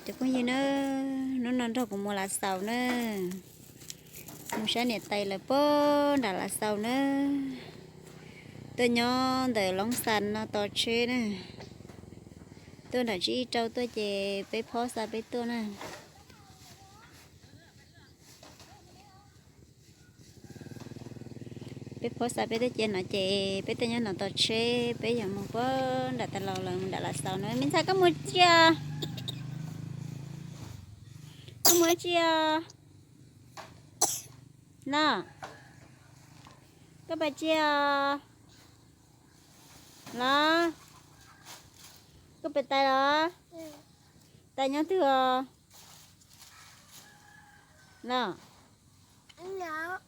Cov phooj ywg na, hnub no nrog kuv mus Lav Xaus na, mus saib niam tais lawv puag nram Lav Xaus na. Tuaj nyob ntawm Loob Xas no tos tsheb na. Tuaj nram Tsib Ib Rau tuaj ces peb phob xa peb tuaj na. Peb phob xa peb tuaj ces no ces peb tuaj nyob no tos tsheb, peb yuav mus puag nram tas los lawm mus nram Lav Xaus na. Me ntxhais koj mus tsi os? Koj mus tsi os? Los, koj pais tsi os? Los, koj pais tais los? Tais nyob twg os? Los,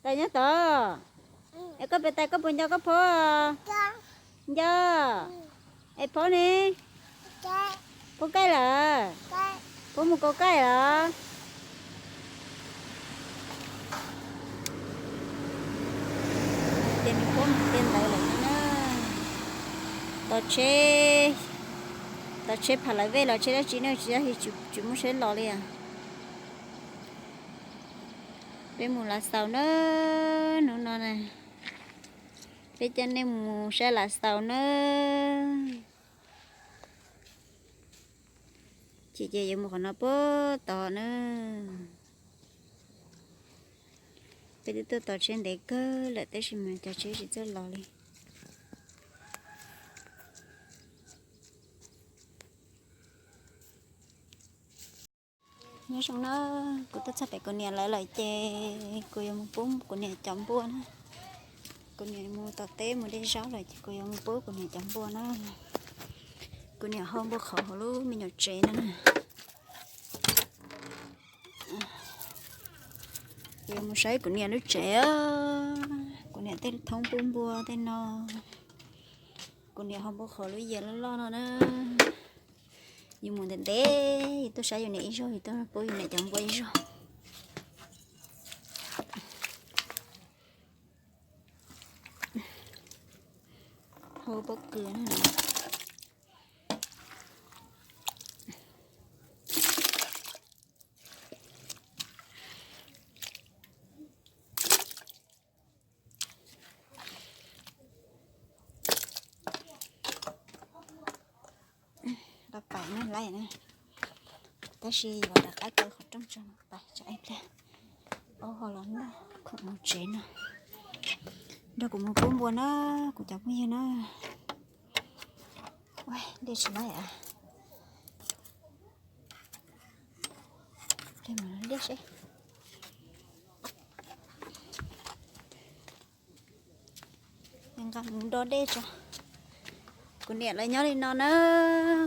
tais nyob tod. Es koj pais tais koj puas nco koj phob? Nco. Es phob ne? Phob kaij lawm. Phob mus kaus kaij lawm. Ces nws phob mus tiag ntawd lawm na. Tos tsheb, tos tsheb phav lawv vej los tsheb dab tsi ne, tsis, tsis muaj tsheb los li os. Peb mus Lav Xaus na, hnub no na, peb coj nej mus saib Lav Xaus na. Ces ces yuav mus qhov no puag tod na. Peb twb tuaj tos tsheb ntev kawg lawm tab sis mas cov tsheb tsis txawj los li. Nyob zoo na, kuv tuaj txog pem kuv niam lawv lawm ces kuv yuav mus pub kuv niam cov npua na. Kuv niam mus tom teb mus de zaub lawm ces kuv yuav mus pub kuv niam cov npua na. Kuv niam hau npua qhauv hauv lub me nyuam tsev no na. Kuv yuav mus saib kuv niam lub tsev, kuv niam tej thoob pub npua tej no. Kuv niam hau npua qhauv lub yias loj loj no na. Yus mus ntev ntev, yus tuaj saib yus niam ib zaug, yus tuaj pub yus niam cov npua ib zaug. Hau pob kws na. Los pais na, lawm na. Tab sis yuav rov qab kaw qhov rooj tso pais tsam ib pliag ob hau los noj khoom mus tsev no. Nrog kuv mus pub npua na, kuv cov phooj ywg na. Ua, dej tsis lawm a. Dej mas dej seb. Nqa mus do dej tso. Kuv niam lawv nyob li no na,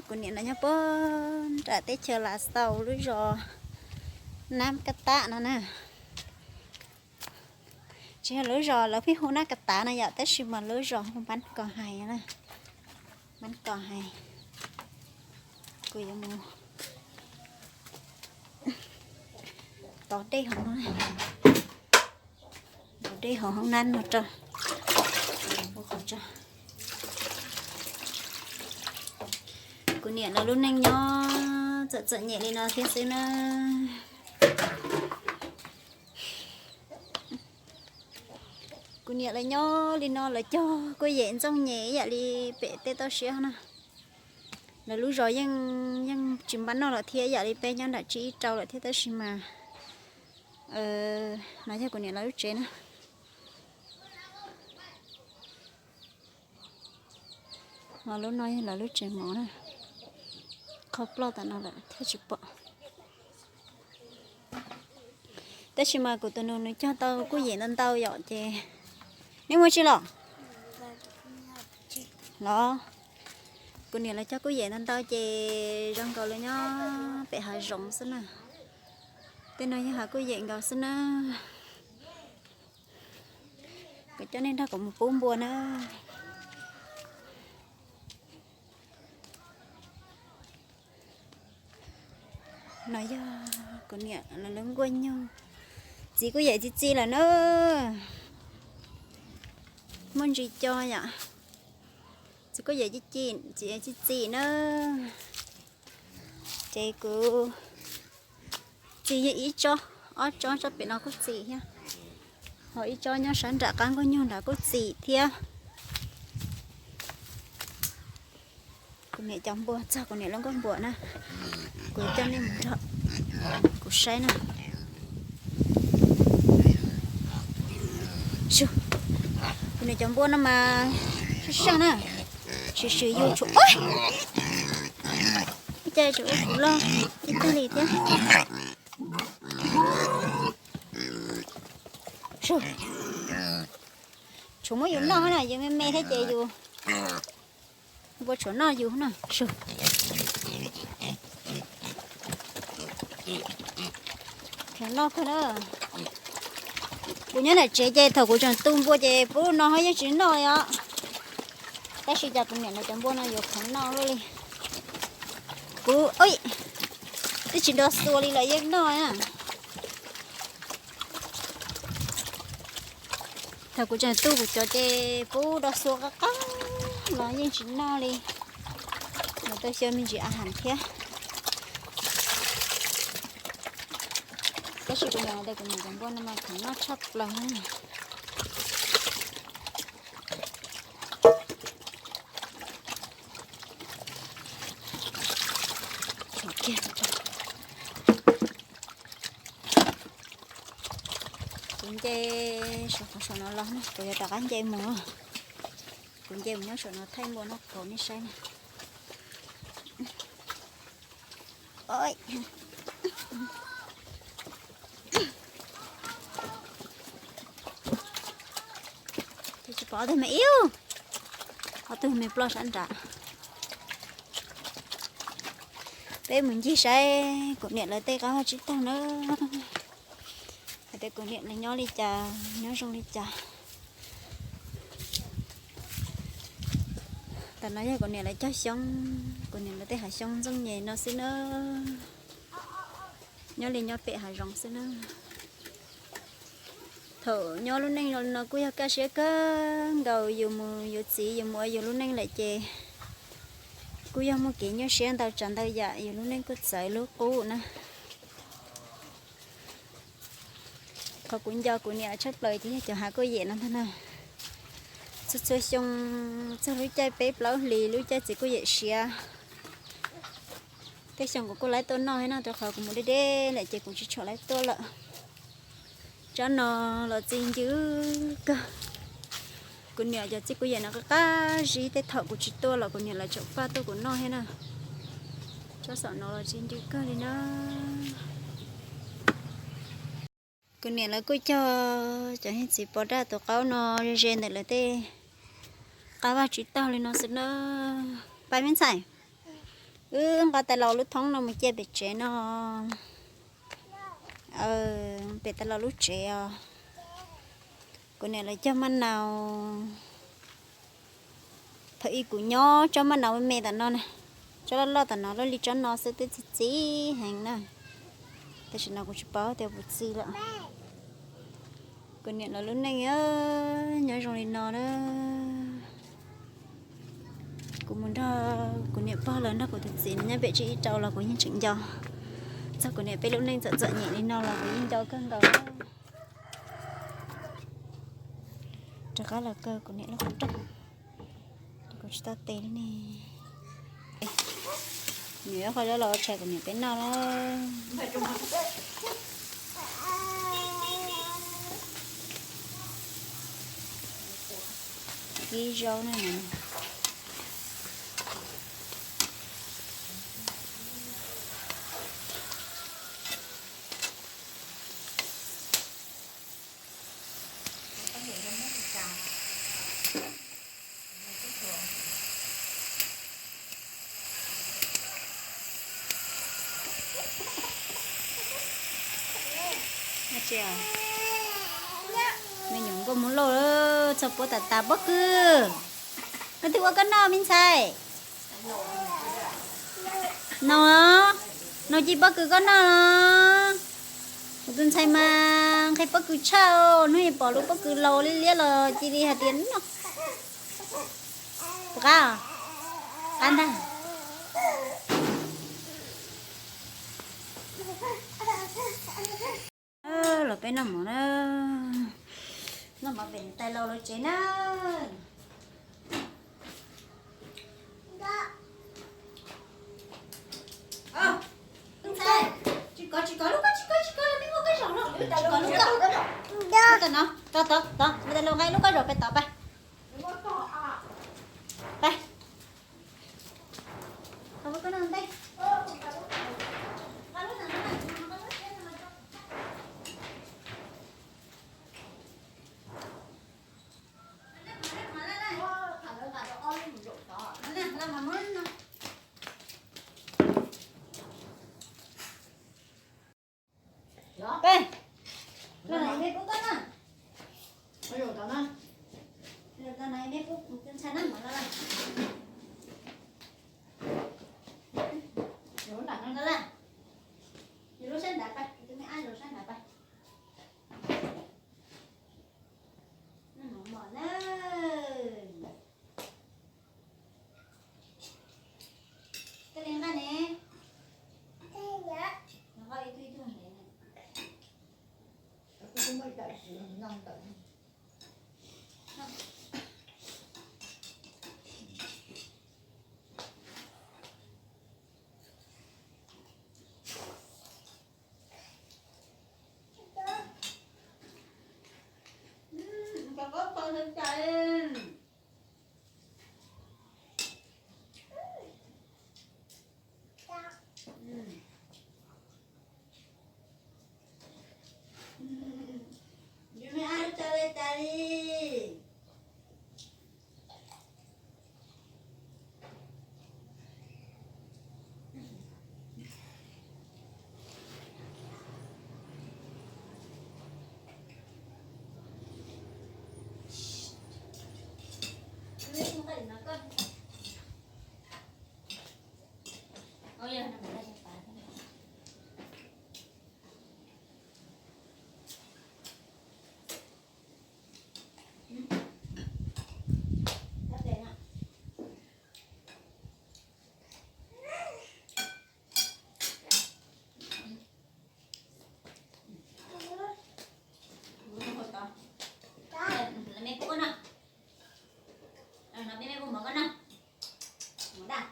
kuv niam lawv nyob puag nram teb chaws Lav Xaus lub zos Nab Kaj Tab no na. Tsis yog lub zos, lawv pheej hu Nab Kaj Tab no yom, tab sis mas lub zos hu Npab Kos Hais na. Npab Kos Hais. Kuv yuav mus tov dej hauv no, tov dej hauv hoob nab no rau. Kuv niam lawv lub neej nyob txom txom nyem li no thiab xwb na. Kuv niam lawv nyob li no lawv cog kuj yem ntxooj nyem ib yam li pem tej toj siab na. Lawv lub zos yeej, yeej tsis npab noj los thiab ib yam li peb nyob nram Tsib Ib Rau lawm thiab tab sis mas no yog kuv niam lawv lub tsev na. Ho lub no yog lawv lub tsev mov na. Qhov ploj tam no lawm thiaj tsis pom. Tab sis mas kuv tus nus nws cog tau kuj yem ntau ntau yom ces. Neb muaj tsi los? Los, kuv niam lawv cog kuj yem ntau ntau ces zoo nkaus li nyob pem hav zoov xwb na. Tej no yog hav kuj yem nkaus xwb na. Kuv coj nej nrog kuv mus pub npua na. No yog kuv niam lawv lub nkuaj nyuj. Txiv kuj yem txi txiv lawm na. Muaj ntsis co yom. Txiv kuj yem txi txiv na. Ces kuv Tsis yog ib tsob, ob tsob, tsob pem no kuj txim thiab, ho ib tsob nyob sab nram qab nkuaj nyuj nrad kuj txim thiab. Kuv niam cov npua txog kuv niam lub nkuaj npuam na, kuv coj nej mus nrog kuv saib na. Kuv niam cov npua no mas sab sab na, swm swm yus tshuav ib co tshuav ua kuv loj ib tag li thiab. Tshuav muab yus noj na, yus me me thiab ces yus npua tshuav noj yus na. Noj kawg na. Kuv nyob nram tsev ces thaum kuv tseem tu npua ces pub no ho yeej tsis noj li os. Tab sis cas kuv niam lawv cov npua no yuav khoov noj luaj li. Kuv twb tsis nrog xua li los yeej noj na. Thaum kuv tseem tu kuv cov ces pub nrog xua qab qab los yeej tsis noj li. Nws tau xyaw me ntsis a has thiab. Tab sis kuv niam tias kuv niam cov npua no mas khoov noj tshaj plaws. Kuv nce saum qhov saum no los na, kuv yuav rov qab nce mus. Kuv nce mus nyob saum no thaij npua noj qhauv nej saib na. Tsis pom ob tug me ib, ob tug me ploj sab nrad. Peb mus ncig saib kuv niam lawv tej qab vaj tsib taug na. Hais tias kuv niam lawv nyob li cas, nyob zoo li cas. Tam no yog kuv niam lawv cog xyoob, kuv niam lawv tej hav xyoob ntxooj nyem no xwb na. Nyob li nyob pem hav zoov xwb na. Thaum nyob lub neej zoo li no kuj yog kaj siab kawg nkaus, yus mus yuav txiv yus mus ua yus lub neej lawm ces kuj yog muaj kev nyuaj siab ntau tsav ntau yam, yus lub neej kuj txawv lub qub na. Qhov kuv nco kuv niam tshaj plaws ces yog cov hav kuj yem no ntag na. Txhua txhua xyoo, txog lub caij peb plaub hlis lub caij txiv kuj yem siav, tej xyoo kuv kuj laib tuaj noj thiab no, rau qhov kuv mus deb deb lawm ces kuv tsis tshua laib tuaj lawm. Tsob no los txi ncw kawg. Kuv niam cov txiv kuj yem no qab qab zib, tej thaum kuv tsis tuaj los kuv niam lawv tseem faj tuaj kuv noj thiab na. Tsob saum no los txi ncw kawg li na. Kuv niam lawv kuj cog cov hiav txwv pos daj tus qaub no ze ze ntawm lawv tej qab vaj tsib taug li no xwb na. Pab me ntxhais, wb nqa tais laus lub thoob no mus cia pem tsev no. Pem tais laus lub tsev os. Kuv niam lawv cog maj nau. Thaum ub kuv nyob tsob maj nau me me tam no na, tsob loj loj tam no loj li tsob no xwb twb txi txiv heev na. Tam sim no kuv tsis paub tias puas txi lawm. Kuv niam lawv lub neej nyob zoo li no na. Kuv mus nrog kuv niam pog lawv nrog kuv tus txiv nyob pem tsev ib rau los kuv yeej tseem nco. Txog kuv niam peb lub neej txom txom nyem li no los kuv yeej nco kawg nkaus. Rov qab los kaw kuv niam lub qhov rooj, kuv tsis tau tes li ne. Nws qhov lub los tshais kuv niam peb noj lawm. Kib zaub na. Me nyuam nkauj Hmoob Lauj, txog puab tas tas pob kws. Koj twb ua koj noj me ntxhais. Noj, noj ci pob kws koj noj. Kuv tus ntxhais mas nqhis pob kws tshaj, hnub pom lub pob kws laus liab liab los cia li hais tias noj. Puas qab? Qab ntag. Los peb noj mov na, noj mov pem niam tais laus lawv tsev na. Tsis kov, tsis kov lub koj, tsis kov, tsis kov, los peb muab koj zaum no, tsis kov lub koj. Tod, tod, tod, niam tais laus nqa lub koj zaum pem tod pab. Pab. Peb, los nais me pub koj na. Los nais me pub ntxhais na, mov los lawm. Los lawm. Yus lub sab nrad pab, tus me ab lub sab nrad pab. Noj mov na. Koj li nqa ne. Nqa ib tug ib tug ne. Yus me ab lub tso li tas li. Me pub koj noj. Los me pub mov koj noj. Mov daj.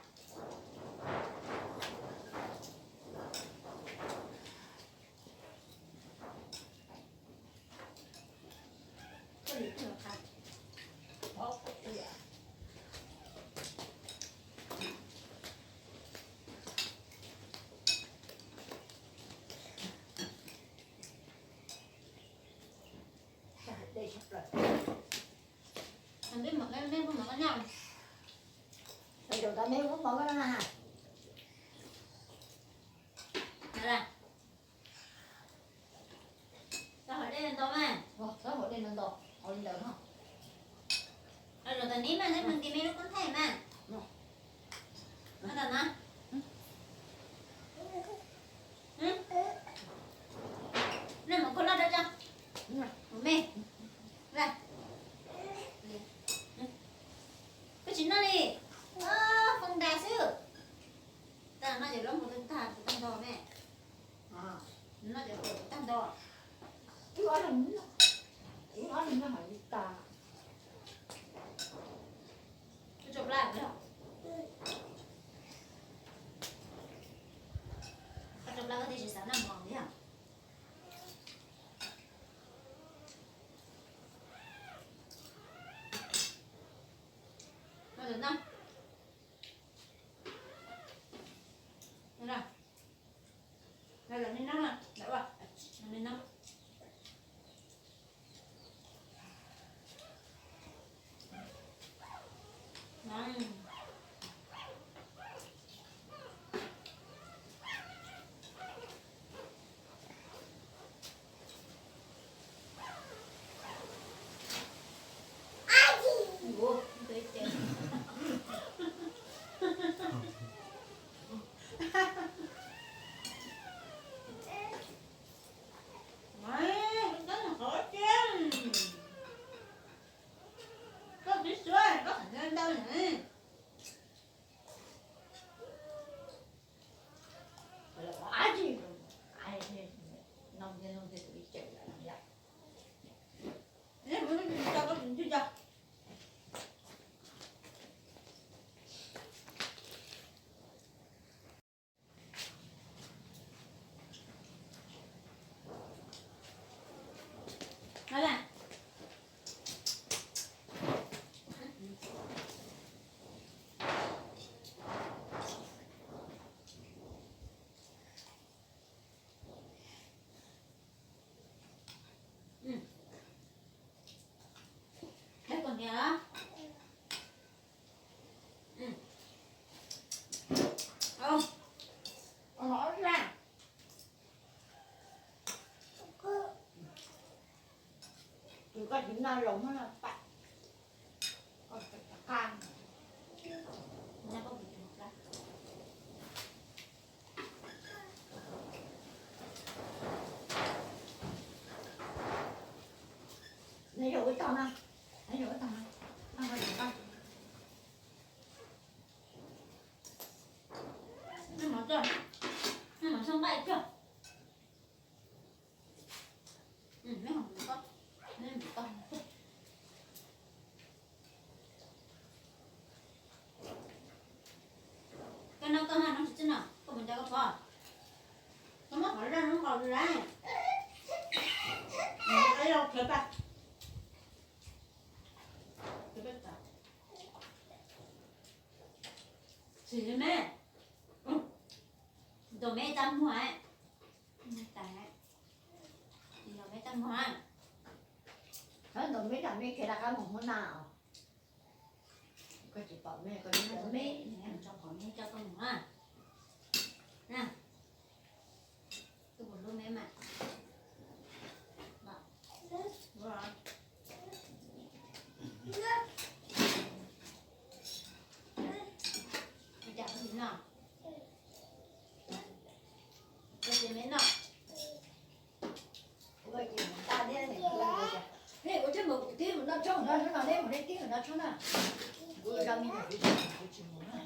Meb pub mov koj noj. Meb pub mov koj noj na. Txhob haus dej ntau mas. Txhob haus dej ntau ntau, haus li ntawd no. Los tom neb mas, neb mus nti meb lub koob thaij mas. Los tom no. Noj mov koj loj rau tso. Mus me. Koj tsis noj li. Foo ntas xwb. Tag no ces lawv mus tag, tag nrho me. Noj ces tag nrho. Ib ob leeg noj, ib ob leeg noj heev li tas. Koj tso plab, koj tso plab koj thiaj tsis xav noj mov li os. Noj, noj, noj, noj, noj. Koj noj koj ha, noj tsis txij no koj mus nco koj pog. Koj muab qhov loj nub nqaus lawm. Tsis li me, ntaus me tag muag, tsis ntaus me tag muag. Ntaus me tag me khiav rov qab mus hauv na os. Koj tsis pom me, koj tsis pom me, tso pom me coj koj mus na. Tus lub me mas. Ua cas koj tsis noj? Koj tsis me noj. Ua teb mus kuv tib mus noj tshoob no, no neb mus neb tib mus noj tshoob na. Kuv zaj me nyuam kuv tsis mus na.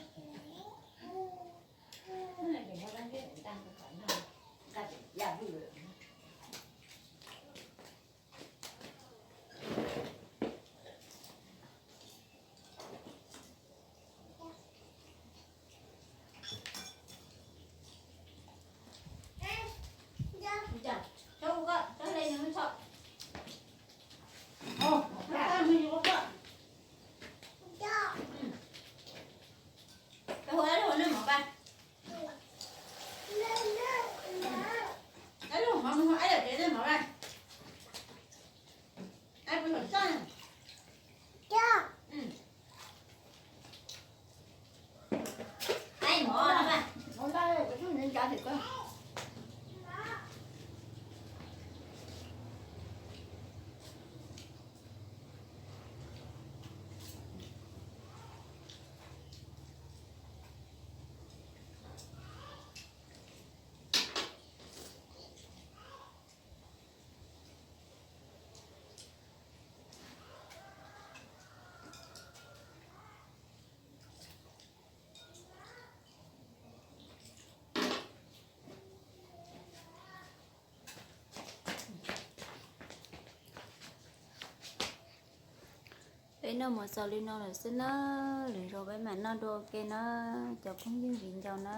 Peb noj mov xaus li no lawm xwb na, lwm zaus peb mam noj dua ua ke na, cov phooj ywg viv ncaus na.